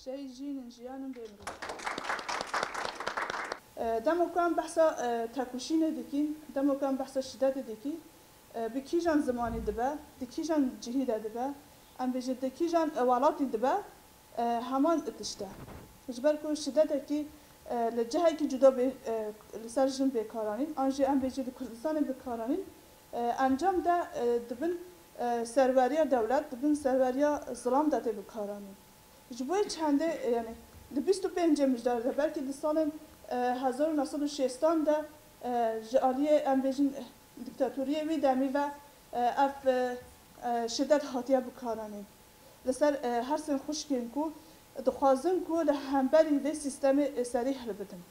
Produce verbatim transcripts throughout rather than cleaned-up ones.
Şehîd jîn in, jiyan in, bê mirov. E, dema ku em behsa, e, tekoşînê dikîn, dema ku em behsa şidetê dikî, e, bi kîjan zimanî dibe, di kîjan cihî de dibe, em bêjin di kîjan, e, welatî dibe, e, heman tişt e. Ji ber ku şidetekî, e, li cihekî cuda bê, e, li ser jin bê karanîn, an jî em bêjin li Kurdistanê bi karanîn, e, encam de, e, dibin, e, serweriya dewlet, dibin serweriya zilam de tê bi karanîn. Ji bo yê çendê, e, yani di bîst û pêncê mijdar de, belkî di salên, e, hezar û neh sed û şêstan de, e, ji aliyê, em bêjin, e, dîktatoriyê wî demî ve, e, ev, e, e, şidet hatiye bikaranîn. Li ser, e, her sê xwişkên ku dixwazin ku li hemberî vê sîstemê, e, serî hilbidin.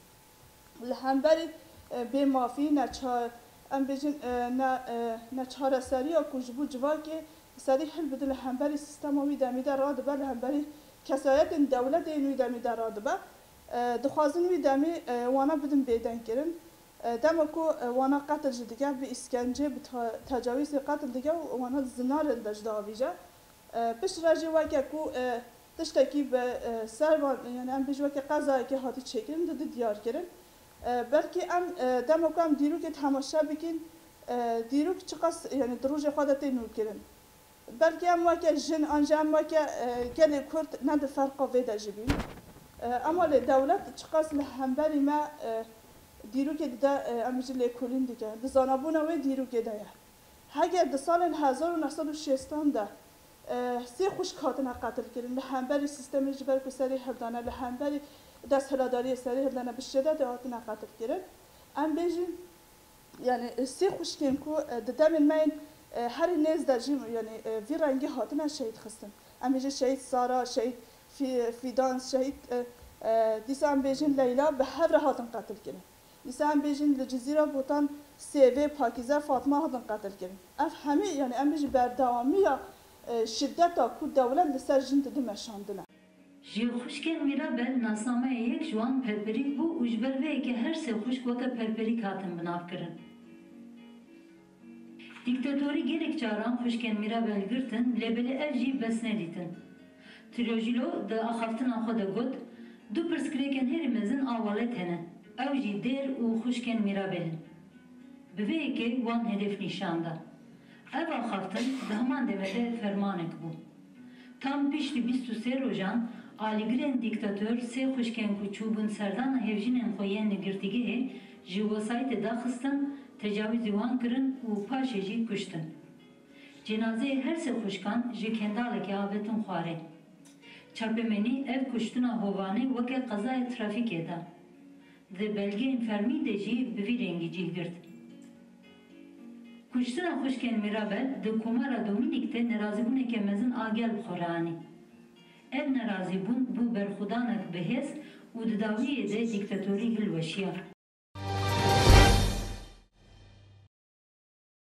Li hemberî, e, bêmafî, neça-, em bêjin, e, ne, e, neçareseriya ku ji bo civakê serî hilbidin li hemberî sîstema wî demî de radibe, li hemberî kesayetên dewletê yên wî demî de radibe, e, dixwazin wî demî, e, wana bidin bêdengkirin. E, dema ku, e, wana qetil jî dike, bi îskencê, bi ta-, tecawîzê qetil dike û wana di zindanê de ji davîje. E, piştre jî weke ku, e, tiştekî bi, e, ser van, yani em bêjin weke qezayekê hatî çêkirin, didi diyar kirin. E, belkî em, e, dema ku em dîrokê temaşe bikîn, e, dîrok çiqas, yani di rojê xwe de tê nûkirin. Belkî em weke jin, an jî em weke, e, gelê Kurd ne di ferqa vê de jî bîn. E, ema lê dewlet çiqas li hemberî me, e, dîrokê dide, e, em jî lêkolîn dike. Di zanabûna wê dîrokê de ye. Heger di salên hezar û neh sed û şêstan de, e, sê xwişk hatine qetilkirin, li hemberî sîstemê ji ber ku serî hildane, li hemberî desthiladariyê serî hildane, bi şidetê hatine qetilkirin. Em bêjin, yani, e, sê xwişkên ku, e, di demên me yên, e, herî nêz de jî, yani, e, vî rengî hatine şehîd xistin. Em bêjin şehîd Sara, şehîd Fî-, Fîdan, şehîd, e, e, dîsa em bêjin Leyla bi hev re hatin qetilkirin. Dîsa em bêjin li Cizîra Botan Sêvê, Pakîze, Fatma hatin qetilkirin. Ev hemî, yani em bêjin berdewamiya, e, şideta ku dewlet li ser jin dide meşandine. Ji xwişkên Mîrabel nasnameya yek ji wan Perperîk bû û ji ber vê yekê her sê xwişk weke Perperîk hatin binavkirin. Dîktatorî gelek caran xwişkên Mîrabel girtin, lê belê ev jî bes nedîtin. Trujillo di axaftina xwe de got, du pirsgirêkên herî mezin a welat hene, ew jî dêr û xwişkên Mîrabel in. Bi vê yekê wan hedef nîşan da. Ev axaftin di heman demê de fermanek bû. Tam piştî bîst û sê rojan, alîgirên dîktator sê xwişkên ku çûbûn serdana hevjînên xwe yên li girtîgehê ji wesayîtê daxistin, tecawîzî wan kirin û paşê jî kuştin. Cenazeyê her sê xwişkan ji kendalekê avêtin xwarê. Çapemenî ev kuştina hovane weke qezaya trafîkê da. Di belgeyên fermî de jî bi vî rengî cih girt. Kuştina xwişkên Mîrabel di Komara Domînîk de nerazîbûneke mezin a gel bi xwe re anî. Ev nerazîbûn bû berxwedanek bi hêz û di dawiyê de dîktatorî hilweşiya.